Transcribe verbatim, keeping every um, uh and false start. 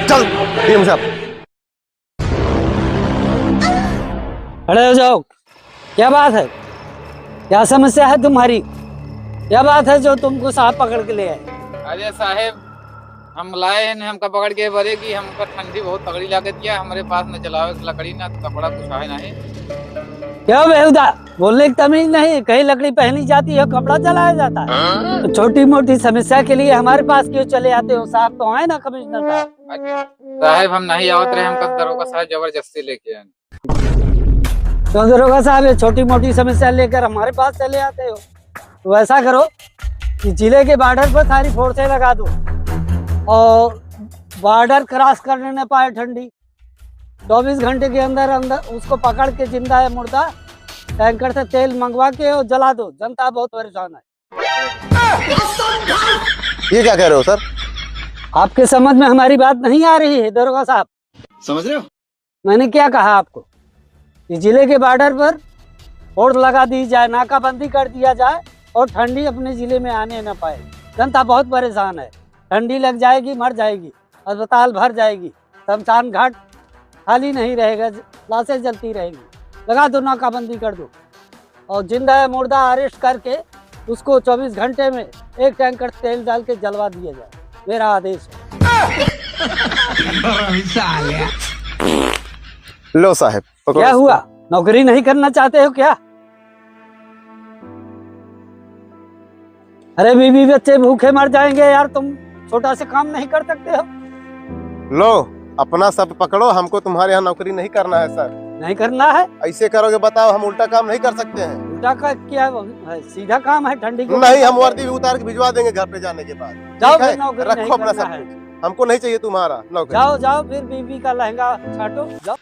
चल, डीएम साहब। खड़े हो जाओ। क्या बात है? क्या समस्या है तुम्हारी? क्या बात है जो तुमको साहब पकड़ के ले आए? अरे साहेब, हम लाए हैं, हमका पकड़ के बोले कि हमका ठंडी बहुत तगड़ी लागत है, हमरे पास न जलावे के लकड़ी, न कपड़ा, कुछ है नहीं। क्या बेहुदा, बोलने की तमीज नहीं, कहीं लकड़ी पहनी जाती है, कपड़ा जलाया जाता है? तो छोटी मोटी समस्या के लिए हमारे पास क्यों चले आते हो? साहब तो आए ना, कमिश्नर साहब। साहेब, हम नहीं आवत रहे, हमका दरोगा साहब जबरदस्ती लेके आए। तो दरोगा साहब, ये छोटी मोटी समस्या लेकर हमारे पास चले आते हो, तो ऐसा करो कि जिले के बॉर्डर पर सारी फोर्सें लगा दो और बॉर्डर क्रॉस करने न पाए ठंडी। चौबीस घंटे के अंदर अंदर उसको पकड़ के, जिंदा है मुर्दा, टैंकर से तेल मंगवा के और जला दो। जनता बहुत परेशान है। ये क्या कह रहे हो सर? आपके समझ में हमारी बात नहीं आ रही है दरोगा साहब। समझ रहे हो? मैंने क्या कहा आपको कि जिले के बॉर्डर पर फोर्स लगा दी जाए, नाकाबंदी कर दिया जाए और ठंडी अपने जिले में आने न पाए। जनता बहुत परेशान है, ठंडी लग जाएगी, मर जाएगी, अस्पताल भर जाएगी, शमशान घाट खाली नहीं रहेगा, लाशें जलती रहेंगी। लगा दो, नाकाबंदी कर दो और जिंदा है मुर्दा अरेस्ट करके उसको चौबीस घंटे में एक टैंकर तेल डाल के जलवा दिया जाए, मेरा आदेश है। लो साहेब, पकड़ो क्या इसको। हुआ, नौकरी नहीं करना चाहते हो क्या? अरे, बीवी बच्चे भूखे मर जाएंगे यार, तुम छोटा से काम नहीं कर सकते हो? लो, अपना सब पकड़ो, हमको तुम्हारे यहाँ नौकरी नहीं करना है सर। नहीं करना है? ऐसे करोगे, बताओ, हम उल्टा काम नहीं कर सकते हैं। उल्टा का क्या है? सीधा काम है, ठंडी के नहीं, हम वर्दी भी उतार के भिजवा देंगे घर पे जाने के बाद। जाओ, ठीक है? फिर नौकरी नहीं करना है। रखो अपना सब कुछ, हमको नहीं चाहिए तुम्हारा नौकरी। जाओ, जाओ, फिर बीवी का लहंगा छाटो, जाओ।